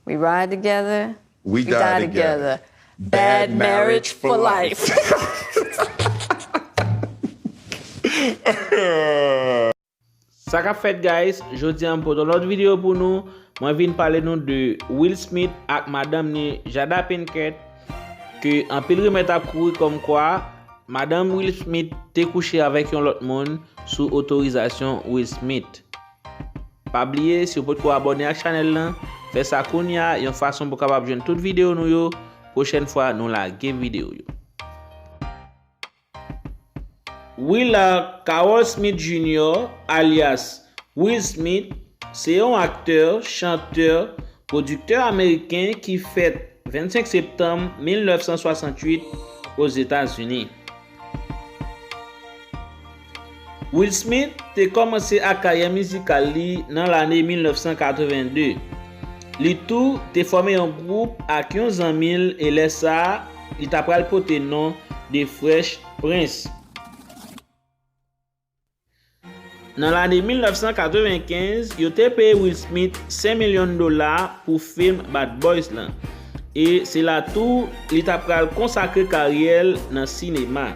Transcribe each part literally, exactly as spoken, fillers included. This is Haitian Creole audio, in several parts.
We ride together. We die together. Bad marriage for life. Sa k ap fèt, guys? Jodi a, m pote yon lòt videyo pou nou. Mwen vin pale nou de Will Smith ak madanm ni, Jada Pinkett, ke anpil rimè t ap kouri kòmkwa madanm Will Smith te kouche avèk yon lòt moun sou otorizasyon Will Smith. Pa bliye, si w potko abòne ak chanèl lan, fè sa kounye a, yon fason pou w kapab jwenn tout videyo nou yo, pwochèn fwa nou lage videyo yo. Willard Carroll Smith Junior, alyas Will Smith, se yon aktè, chantè, pwodiktè ameriken ki fèt vennsenk septanm mil nèf san swasantuit Ozetazini. Will Smith te kòmanse ak karyè mizikal li nan lane mil nèf san katreven de. Li tou te fòme yon gwoup ak yon zanmi l, e lè sa a, li ta pral pote non The Fresh Prince. Nan lane mil nèf san katrevenkenz, yo te peye Will Smith senk milyon dola pou fim Bad Boys lan. E se la tou li ta pral konsakre karyè l nan sinema.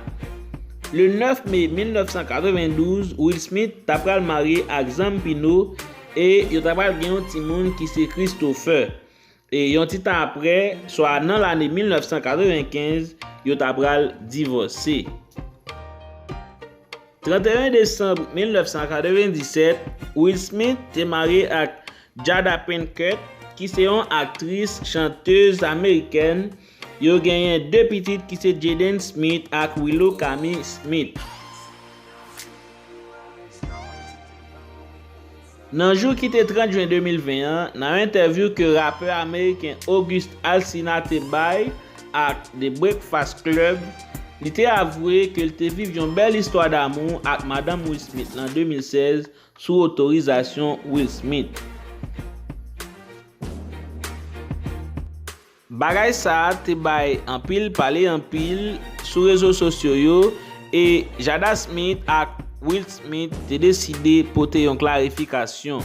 Le nèf me mil nèf san katrevendouz, Will Smith ta pral marye ak Zampino e yo ta pral gen yon timoun ki se Christopher. E yon ti tan apre, swa nan lane mil nèf san katrevenkenz, yo ta pral divòse. Trannteyen desanm mil nèf san katrevendisèt, Will Smith te marye ak Jada Pinkett, ki se yon aktris, chantez amerikèn. Yo genyen de pitit ki se Jaden Smith ak Willow Camille Smith. Nan jou ki te trant jen de mil ven an, nan yon entèvyou ke rapè ameriken August Alsina te bay ak The Breakfast Club, li te avwe ke l te viv yon bèl istwa damou ak madanm Will Smith lan de mil sèz sou otorizasyon Will Smith. Bagay sa a te bay anpil pale anpil sou rezo sosyo yo, e Jada Smith ak Will Smith te deside pote yon klarifikasyon.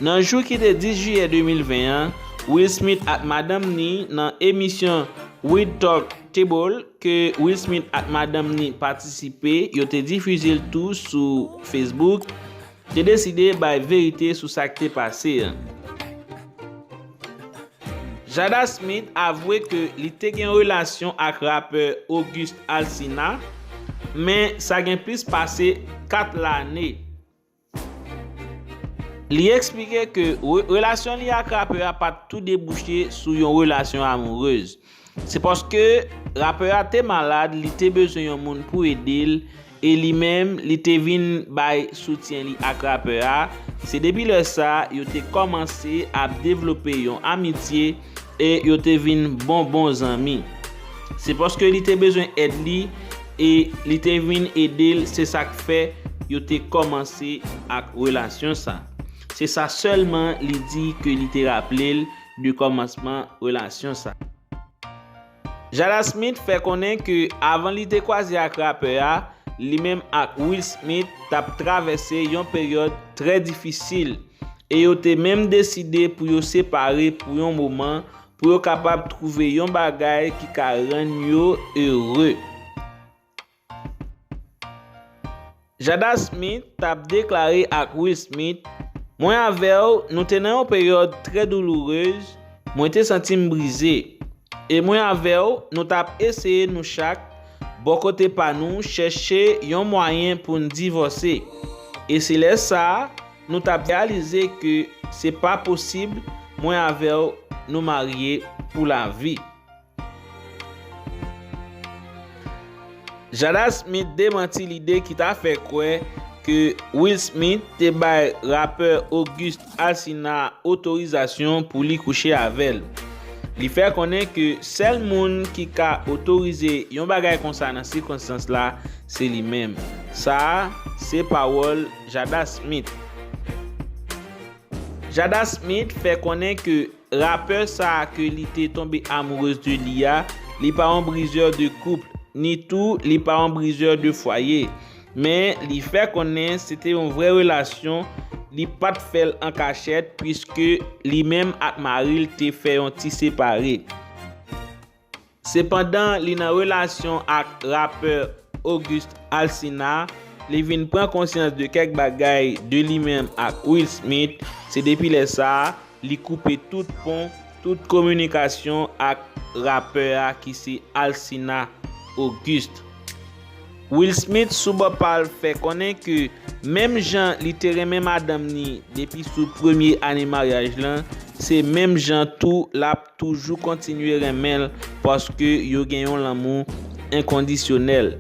Nan jou ki te dis jiyè de mil ven an, Will Smith ak madanm ni nan emisyon Weed Talk Table ke Will Smith ak madanm ni patisipe, yo te difize l tou sou Facebook, te deside bay verite sou sa k te pase an. Jada Smith avwe ke li te gen relasyon ak rapè August Alsina, men sa gen plis pase kat lane. Li eksplike ke re-, relasyon li ak rapè a pa t tou debouche sou yon relasyon amourez. Se paske rapè a te malad, li te bezwen yon moun pou ede l, e li menm, li te vin bay soutyen li ak rapè a. Se depi lè sa a, yo te kòmanse ap devlope yon amitye e yo te vin bon bon zanmi. Se paske li te bezwen èd li e li te vin ede l, se sa k fè yo te kòmanse ak relasyon sa. Se sa sèlman li di ke li te raple l de kòmansman relasyon sa. Jada Smith fè konnen ke avan li te kwaze ak rapè a, li menm ak Will Smith t ap travèse yon peryòd trè difisil, e yo te menm deside pou yo separe pou yon moman, pou yo kapab twouve yon bagay ki ka rann yo ere. Jada Smith t ap deklare ak Will Smith, "Mwen avè w, nou te nan yon peryòd trè doulourez, mwen te santi m brize. E mwen avè w, nou t ap eseye nou chak, bò kote pa nou, chèche yon mwayen pou n divòse. E se lè sa a, nou t ap reyalize ke se pa posib, mwen avè w, nou marye pou lavi." Jada Smith demanti lide ki ta fè kwè ke Will Smith te bay rapè August Alsina otorizasyon pou li kouche avè l. Li fè konnen ke sèl moun ki ka otorize yon bagay konsa nan sikonstans la, se li menm. Sa a, se pawòl Jada Smith. Jada Smith fè konnen ke rapè sa a ke li te tonbe amourez de li a, li pa yon brizè de koup, ni tou li pa yon brizè de fwaye. Men li fè konnen se te yon vrè relasyon li pa t fè l an kachèt, piske li menm ak mari l te fè yon ti separe. Sepandan, li nan relasyon ak rapè August Alsina, li vin pran konsyans de kèk bagay de li menm ak Will Smith, se depi lè sa a, li koupe tout pon, tout kominikasyon ak rapè a ki se Alsina August. Will Smith sou bò pa l fè konnen ke menm jan li te renmen madanm ni depi sou premye ane maryaj lan, se menm jan tou l ap toujou kontinye renmen l paske yo gen yon lanmou enkondisyonèl.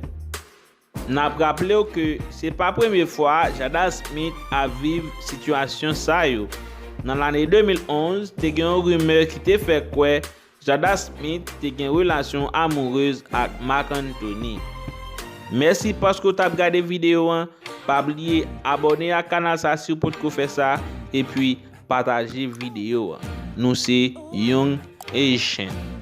N ap raple w ke se pa premye fwa Jada Smith ap viv sitiyasyon sa yo. Nan lane de mil onz, te gen yon rimè ki te fè kwè Jada Smith te gen relasyon amourez ak Marc Anthony. Mèsi paske w t ap gade videyo an. Pa bliye abòne ak kanal sa si w potko fè sa, epi pataje videyo an. Nou se Young Haitian.